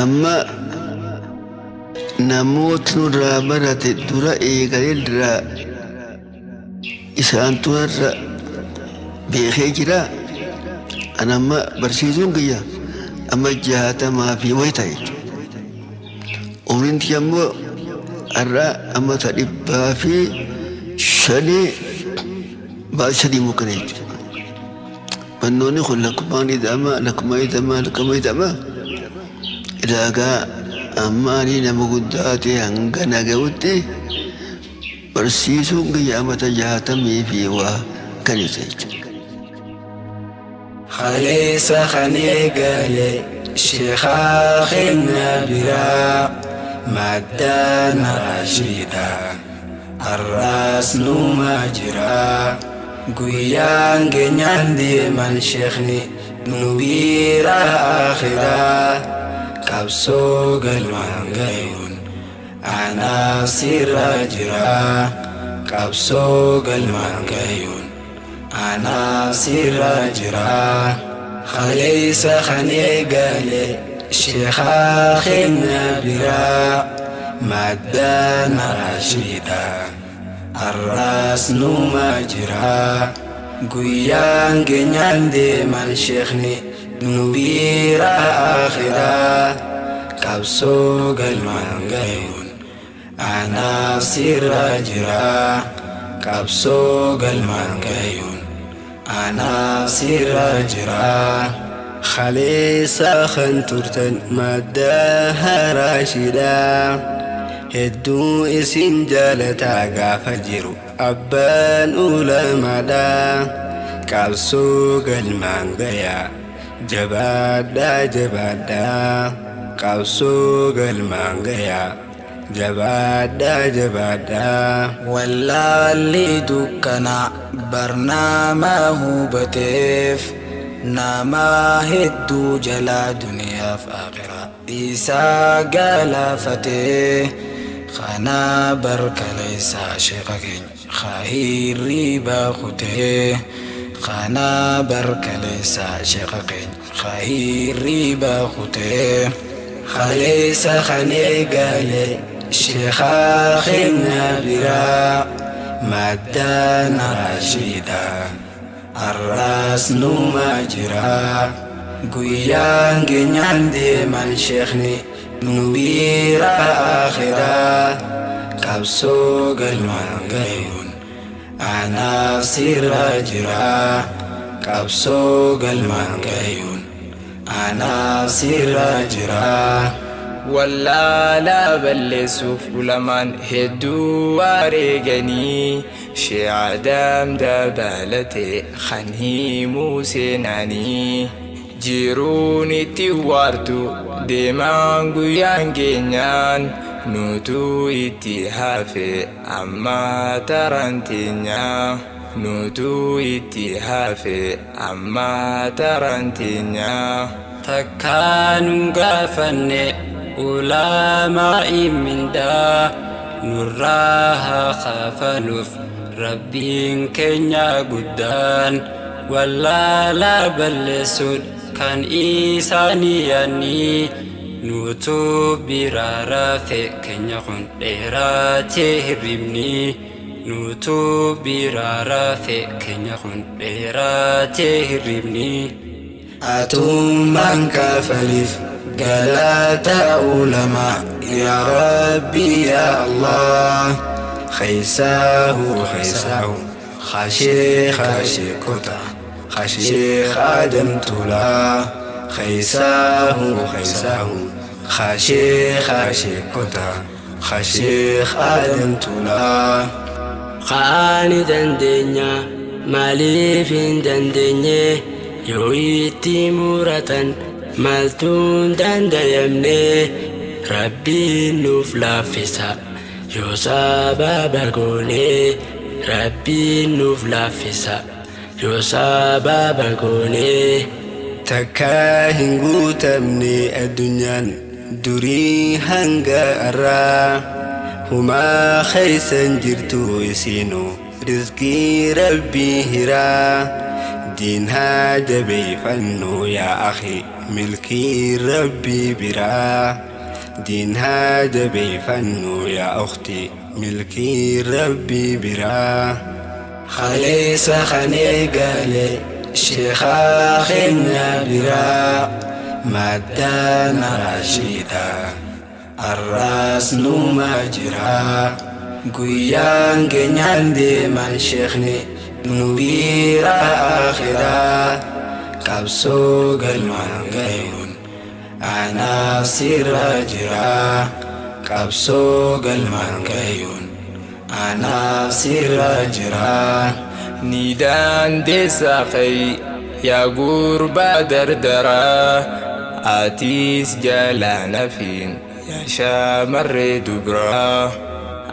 Amma namoota nurraa barate dura eegalee irraa isaan turarra beekee jira. An amma barsiisuun kiyya amma 60 fi wayi ta'e jechuudha. Umriin tiyya immoo har'a amma ta 105 baasii 3 mukkana jechuudha. Barnoonni kun lakkumaan ida'ama, lakkumaan ida'ama, lakkumaan ida'ama. Ilaagaa amma ani nama guddaa ta'e hanga na ga'utti barsiisuun kiyya amata 60 fi waa kan ibsa jechuudha. Kaleessa kan eegale sheekhaa keenya biraa maddaan raashiidha. Har'as numa jira. Guyyaan geenyaan deeman sheekni nu bira akhiraa. Qabsoo galmaan gayuun anaaf sirra jira. Qabsoo galmaan gayuun anaaf sirra jira. Kaleessa kan eegale sheekhaa keenya biraa maddaan raashiidha. Har'as numa jira. Guyyaan geenyaan deeman sheekni nu bira akhiraa. Qabsoo galmaan gayuun anaaf sirra jira. Qabsoo galmaan gayuun anaaf sirra jira. Kaleessa kan turtan madda haraashidha. Hedduu isin jaalataa gaafa jiru abbaan ulamaadha. Qabsoo galmaan gayaa jabaadhaa jabaadhaa. Qabsoo galmaan gayaa jabaadhaa jabaadhaa. Wallaalli dukkana barnaama hubateef nama hedduu jalaa duniyaaf akhiraa isaa galaafatee kana barkaleessaa sheekha keenya hirriba kutee kana barkaleessaa sheekha keenya hirriba kutee. Kaleessa kan eegale sheekhaa keenya biraa maddaan raashiidha. Har'as numa jira. Guyyaan geenyaan deeman sheekni nu bira akhiraa. Qabsoo galmaan gayuun anaaf sirra jira. Qabsoo galmaan gayuun anaaf sirra jira. Wallaalaa balleessuuf ulamaan hedduu wareeganii Shee Adam dabalatee kan himuu seenanii jiruun itti waartu deemaan guyyaan geenyaan nutu itti hafe amma taraan teenya nutu itti hafe amma taraan teenya. Takkaa nun gaafanne ulamaa'iin mindaa nurraa haa kaafaluuf rabbiin keenya guddaan wallaalaa balleessuun kan isaanii yaanni nutu biraa rafe keenya kun dheeraatee hirribni nutu biraa rafe keenya kun dheeraatee hirribni. Atummaan kafaliif galata ulamaa yaa Rabbi yaa Allah. Keessahu keessahu khasheekha sheekota khasheekha Adam Tulaa. Keessahu keessahu khasheekha sheekota khasheekha Adam Tulaa. Kaani dandeenya maaliif hin dandeenye yoo itti muratan maaltuun dandayamne rabbiin nuuf laaffisa yoo sababa goone rabbiin nuuf laaffisa yoo sababa goone. Takkaa hin guutamne addunyaan durii hanga har'aa humaa keessan jirtu isinu rizqii rabbii hiraa diin haa jabeeffannu yaa akhi Milkii Rabbii biraa. Diin haa jabeeffannu yaa ukhti, milkii Rabbii biraa. Kaleessa kan eegale sheekaa keenya biraa, maddaan Rashiida arraas numa jira. Guyyaan keenyaan deeman sheekni nu bira akhiraa, qabsoo galmaan gayuun anaaf sirra jira. Qabsoo galmaan gayuun anaaf sirra jira. Ni dandeessa, ka'ii yaa gurbaa dardaraa, atis jalaa nafiin yaa shamarree dubraa,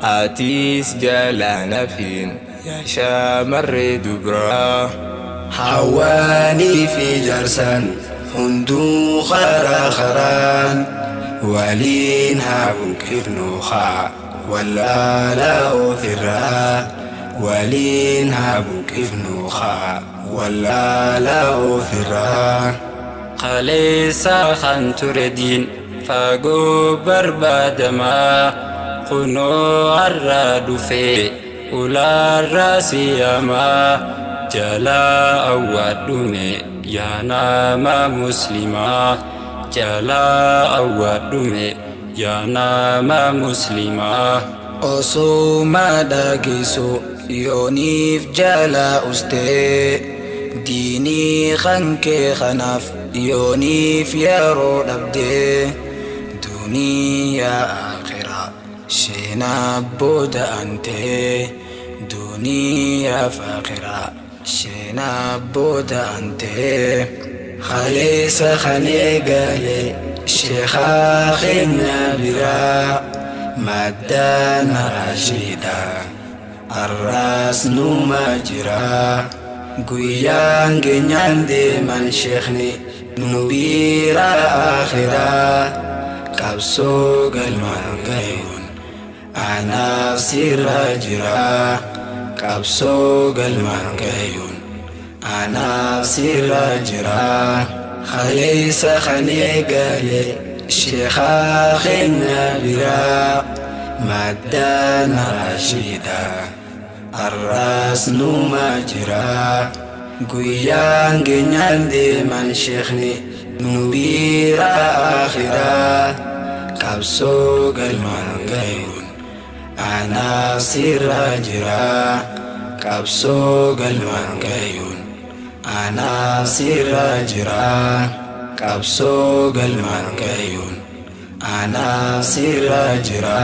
atis jalaa nafiin yaa shamarree dubraa. Hawaanii fi jaarsaan hunduu karaa karaan waliin haa buqqifnu haa wallaalaa ofirraa, waliin haa buqqifnu haa wallaalaa ofirraa. Kaleessa kan ture diin fagoo barbaadamaa, kunoo har'a dhufee ulaarraa siyamaa, jalaa awwaadhume yaa nama muslimaa, jalaa awwaadhume yaa nama muslimaa. Osuma dhageessu yooniif jala ustee, diinii kan kee kanaaf yooniif yeroo dhabdee, duniyaa akhiraa sheenaa booda antee, duniyaa akhiraa sheenaa booda antee. Kaleessa kan eegale sheekaa keenya biraa, maddaan Rashiida arraas numa jira. Guyyaan keenyaan deeman sheekni nu bira akhiraa, qabsoo galmaan gayuun anaaf sirra jira. Qabsoo galmaan gayuun anaaf sirra jira. Kaleessa kan eegale sheekaa keenya biraa, maddaan Rashiida arraas numa jira. Guyyaan keenyaan deeman sheekni nu bira akhiraa, qabsoo galmaan gayuun anaaf sirra jira. Qabsoo galmaan gayuun anaaf sirra jira. Qabsoo galmaan gayuun anaaf sirra jira.